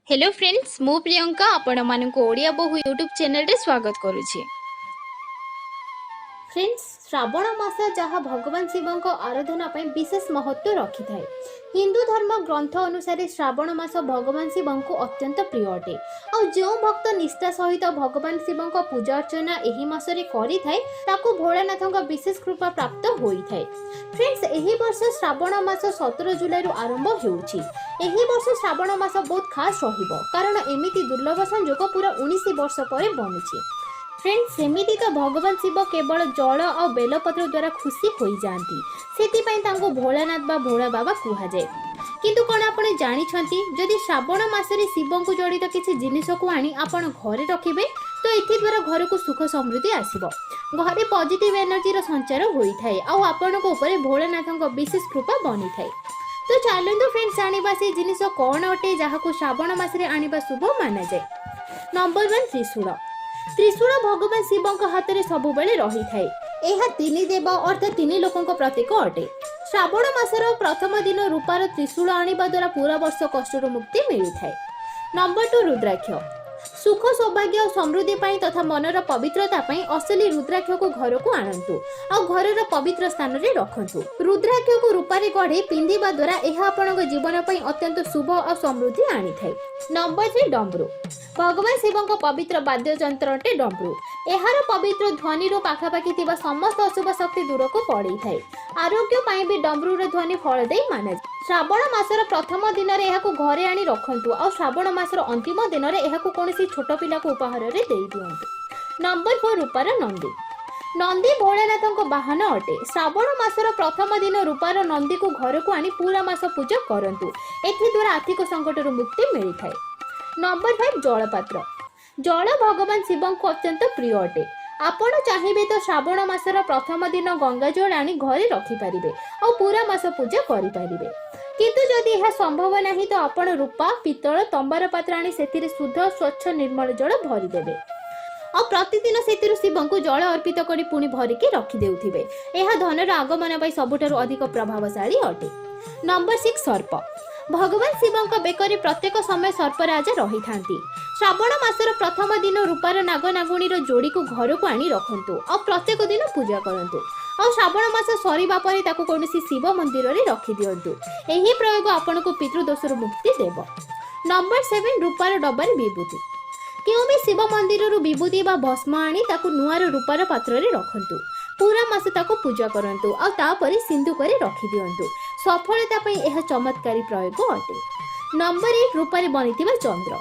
Hello friends, ମୁଁ ପ୍ରିୟଙ୍କା ଆପଣମାନଙ୍କୁ ଓଡ଼ିଆ ବୋହୁ ୟୁଟ୍ୟୁବ୍ ଚ୍ୟାନେଲରେ ସ୍ୱାଗତ କରୁଛି। ଫ୍ରେଣ୍ଡସ୍, ଶ୍ରାବଣ ମାସ ଯାହା ଭଗବାନ ଶିବଙ୍କ ଆରାଧନା ପାଇଁ ବିଶେଷ ମହତ୍ତ୍ୱ ରଖିଥାଏ। ହିନ୍ଦୁ ଧର୍ମ ଗ୍ରନ୍ଥ ଅନୁସାରେ ଶ୍ରାବଣ ମାସ ଭଗବାନ ଶିବଙ୍କୁ ଅତ୍ୟନ୍ତ ପ୍ରିୟ ଅଟେ। ଆଉ ଯେଉଁ ଭକ୍ତ ନିଷ୍ଠା ସହିତ ଭଗବାନ ଶିବଙ୍କ ପୂଜା ଅର୍ଚ୍ଚନା ଏହି ମାସରେ କରିଥାଏ, ତାକୁ ଭୋଳାନାଥଙ୍କ ବିଶେଷ କୃପା ପ୍ରାପ୍ତ ହୋଇଥାଏ। ଫ୍ରେଣ୍ଡସ୍, ଏହି ବର୍ଷ ଶ୍ରାବଣ ମାସ 17 ଜୁଲାଇରୁ ଆରମ୍ଭ ହେଉଛି। ଏହି ବର୍ଷ ଶ୍ରାବଣ ମାସ ବହୁତ ଖାସ୍ ରହିବ, କାରଣ ଏମିତି ଦୁର୍ଲଭ ସଂଯୋଗ ପୁରା 19 ବର୍ଷ ପରେ ବନୁଛି। ଫ୍ରେଣ୍ଡ, ସେମିତି ତ ଭଗବାନ ଶିବ କେବଳ ଜଳ ଆଉ ବେଲପତ୍ର ଦ୍ୱାରା ଖୁସି ହୋଇଯାଆନ୍ତି। ସେଥିପାଇଁ ତାଙ୍କୁ ଭୋଳାନାଥ ବା ଭୋଳା ବାବା କୁହାଯାଏ। କିନ୍ତୁ କ'ଣ ଆପଣ ଜାଣିଛନ୍ତି, ଯଦି ଶ୍ରାବଣ ମାସରେ ଶିବଙ୍କୁ ଜଡ଼ିତ କିଛି ଜିନିଷକୁ ଆଣି ଆପଣ ଘରେ ରଖିବେ, ତ ଏଥିଦ୍ୱାରା ଘରକୁ ସୁଖ ସମୃଦ୍ଧି ଆସିବ, ଘରେ ପଜିଟିଭ ଏନର୍ଜିର ସଞ୍ଚାର ହୋଇଥାଏ ଆଉ ଆପଣଙ୍କ ଉପରେ ଭୋଳାନାଥଙ୍କ ବିଶେଷ କୃପା ବନିଥାଏ? ତ ଚାଲନ୍ତୁ ଫ୍ରେଣ୍ଡସ୍, ଜାଣିବା ସେ ଜିନିଷ କ'ଣ ଅଟେ ଯାହାକୁ ଶ୍ରାବଣ ମାସରେ ଆଣିବା ଶୁଭ ମାନାଯାଏ। ନମ୍ବର 1, ତ୍ରିଶୂଳ। ତ୍ରିଶୂଳ ଭଗବାନ ଶିବଙ୍କ ହାତରେ ସବୁବେଳେ ରହିଥାଏ। ଏହା ତିନି ଦେବ ଅର୍ଥାତ୍ ତିନି ଲୋକଙ୍କ ପ୍ରତୀକ ଅଟେ। ଶ୍ରାବଣ ମାସର ପ୍ରଥମ ଦିନ ରୂପାର ତ୍ରିଶୂଳ ଆଣିବା ଦ୍ୱାରା ପୁରା ବର୍ଷ କଷ୍ଟରୁ ମୁକ୍ତି ମିଳିଥାଏ। ନମ୍ବର 2, ରୁଦ୍ରାକ୍ଷ। ସୁଖ, ସୌଭାଗ୍ୟ ଓ ସମୃଦ୍ଧି ପାଇଁ ତଥା ମନର ପବିତ୍ରତା ପାଇଁ ଅସଲି ରୁଦ୍ରାକ୍ଷକୁ ଘରକୁ ଆଣନ୍ତୁ ଆଉ ଘରର ପବିତ୍ର ସ୍ଥାନରେ ରଖନ୍ତୁ। ରୁଦ୍ରାକ୍ଷକୁ ରୂପାରେ ଗଢ଼ି ପିନ୍ଧିବା ଦ୍ୱାରା ଏହା ଆପଣଙ୍କ ଜୀବନ ପାଇଁ ଅତ୍ୟନ୍ତ ଶୁଭ ଆଉ ସମୃଦ୍ଧି ଆଣିଥାଏ। ନମ୍ବର 3, ଡମ୍ବରୁ। ଭଗବାନ ଶିବଙ୍କ ପବିତ୍ର ବାଦ୍ୟଯନ୍ତ୍ର ଅଟେ ଡମ୍ବରୁ। ଏହାର ପବିତ୍ର ଧ୍ୱନିରୁ ପାଖାପାଖି ଥିବା ସମସ୍ତ ଅଶୁଭ ଶକ୍ତି ଦୂରକୁ ପଳେଇଥାଏ। ଆରୋଗ୍ୟ ପାଇଁ ବି ଡମ୍ବରୁର ଧ୍ୱନି ଫଳଦାୟୀ ମାନାଯାଏ। ଶ୍ରାବଣ ମାସର ପ୍ରଥମ ଦିନରେ ଏହାକୁ ଘରେ ଆଣି ରଖନ୍ତୁ ଆଉ ଶ୍ରାବଣ ମାସର ଅନ୍ତିମ ଦିନରେ ଏହାକୁ କୌଣସି ଛୋଟ ପିଲାକୁ ଉପହାରରେ ଦେଇ ଦିଅନ୍ତୁ। ନମ୍ବର 4, ରୂପାର ନନ୍ଦୀ। ନନ୍ଦୀ ଭୋଳାନାଥଙ୍କ ବାହନ ଅଟେ। ଶ୍ରାବଣ ମାସର ପ୍ରଥମ ଦିନ ରୂପାର ନନ୍ଦୀକୁ ଘରକୁ ଆଣି ପୁରା ମାସ ପୂଜା କରନ୍ତୁ। ଏଥିଦ୍ୱାରା ଆର୍ଥିକ ସଙ୍କଟରୁ ମୁକ୍ତି ମିଳିଥାଏ। ନମ୍ବର 5, ଜଳପାତ୍ର। ଜଳ ଭଗବାନ ଶିବଙ୍କୁ ଅତ୍ୟନ୍ତ ପ୍ରିୟ ଅଟେ। ଆପଣ ଚାହିଁବେ ତ ଶ୍ରାବଣ ମାସର ପ୍ରଥମ ଦିନ ଗଙ୍ଗା ଜଳ ଆଣି ଘରେ ରଖିପାରିବେ ଆଉ ପୁରା ମାସ ପୂଜା କରିପାରିବେ। କିନ୍ତୁ ଯଦି ଏହା ସମ୍ଭବ ନାହିଁ, ତ ଆପଣ ରୂପା, ପିତ୍ତଳ, ତମ୍ବାର ପାତ୍ର ଆଣି ସେଥିରେ ଶୁଦ୍ଧ, ସ୍ୱଚ୍ଛ, ନିର୍ମଳ ଜଳ ଭରିଦେବେ ଆଉ ପ୍ରତିଦିନ ସେଥିରୁ ଶିବଙ୍କୁ ଜଳ ଅର୍ପିତ କରି ପୁଣି ଭରିକି ରଖିଦେଉଥିବେ। ଏହା ଧନର ଆଗମନ ପାଇଁ ସବୁଠାରୁ ଅଧିକ ପ୍ରଭାବଶାଳୀ ଅଟେ। Number 6, Surf. ଭଗବାନ ଶିବଙ୍କ ବେକରେ ପ୍ରତ୍ୟେକ ସମୟ ସର୍ପରାଜା ରହିଥାନ୍ତି। ଶ୍ରାବଣ ମାସର ପ୍ରଥମ ଦିନ ରୂପାର ନାଗ ନାଗୁଣୀର ଯୋଡ଼ିକୁ ଘରକୁ ଆଣି ରଖନ୍ତୁ ଆଉ ପ୍ରତ୍ୟେକ ଦିନ ପୂଜା କରନ୍ତୁ। ଆଉ ଶ୍ରାବଣ ମାସ ସରିବା ପରେ ତାକୁ କୌଣସି ଶିବ ମନ୍ଦିରରେ ରଖିଦିଅନ୍ତୁ। ଏହି ପ୍ରୟୋଗ ଆପଣଙ୍କୁ ପିତୃଦୋଷରୁ ମୁକ୍ତି ଦେବ। ନମ୍ବର 7, ରୂପାର ଡବାରେ ବିଭୂତି। କେଉଁ ବି ଶିବ ମନ୍ଦିରରୁ ବିଭୂତି ବା ଭସ୍ମ ଆଣି ତାକୁ ନୂଆର ରୂପାର ପାତ୍ରରେ ରଖନ୍ତୁ। ପୁରା ମାସ ତାକୁ ପୂଜା କରନ୍ତୁ ଆଉ ତାପରେ ସିନ୍ଧୁକରେ ରଖିଦିଅନ୍ତୁ। ସଫଳତା ପାଇଁ ଏହା ଚମତ୍କାରୀ ପ୍ରୟୋଗ ଅଟେ। ନମ୍ବର 8, ରୂପାରେ ବନିଥିବା ଚନ୍ଦ୍ର।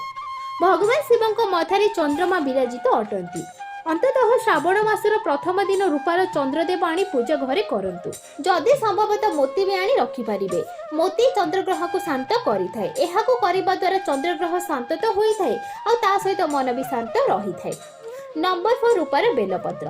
ଭଗବାନ ଶିବଙ୍କ ମଥାରେ ଚନ୍ଦ୍ରମା ବିରାଜିତ ଅଟନ୍ତି। ଅନ୍ତତଃ ଶ୍ରାବଣ ମାସର ପ୍ରଥମ ଦିନ ରୂପାର ଚନ୍ଦ୍ରଦେବ ଆଣି ପୂଜା ଘରେ କରନ୍ତୁ। ଯଦି ସମ୍ଭବତଃ ମୋତି ବି ଆଣି ରଖିପାରିବେ। ମୋତି ଚନ୍ଦ୍ରଗ୍ରହକୁ ଶାନ୍ତ କରିଥାଏ। ଏହାକୁ କରିବା ଦ୍ୱାରା ଚନ୍ଦ୍ରଗ୍ରହ ଶାନ୍ତ ତ ହୋଇଥାଏ, ଆଉ ତା ସହିତ ମନ ବି ଶାନ୍ତ ରହିଥାଏ। ନମ୍ବର 4, ରୂପାର ବେଲପତ୍ର।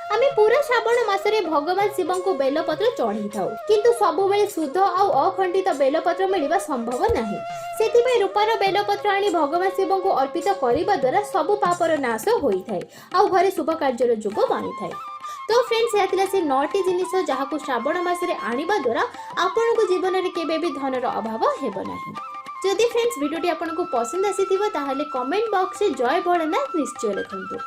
ଆମେ ପୁରା ଶ୍ରାବଣ ମାସରେ ଭଗବାନ ଶିବଙ୍କୁ ବେଲପତ୍ର ଚଢ଼େଇଥାଉ। କିନ୍ତୁ ସବୁବେଳେ ଶୁଦ୍ଧ ଆଉ ଅଖଣ୍ଡିତ ବେଲପତ୍ର ମିଳିବା ସମ୍ଭବ ନାହିଁ। ସେଥିପାଇଁ ରୂପାର ବେଲପତ୍ର ଆଣି ଭଗବାନ ଶିବଙ୍କୁ ଅର୍ପିତ କରିବା ଦ୍ୱାରା ସବୁ ପାପର ନାଶ ହୋଇଥାଏ ଆଉ ଘରେ ଶୁଭ କାର୍ଯ୍ୟର ଯୋଗ ବନିଥାଏ। ତ ଫ୍ରେଣ୍ଡସ୍, ଏହା ଥିଲା ସେ ନଅଟି ଜିନିଷ ଯାହାକୁ ଶ୍ରାବଣ ମାସରେ ଆଣିବା ଦ୍ୱାରା ଆପଣଙ୍କ ଜୀବନରେ କେବେ ବି ଧନର ଅଭାବ ହେବ ନାହିଁ। ଯଦି ଫ୍ରେଣ୍ଡସ୍, ଭିଡ଼ିଓଟି ଆପଣଙ୍କୁ ପସନ୍ଦ ଆସିଥିବ, ତାହେଲେ କମେଣ୍ଟ ବକ୍ସରେ ଜୟ ଭୋଳାନାଥ ନିଶ୍ଚୟ ଲେଖନ୍ତୁ।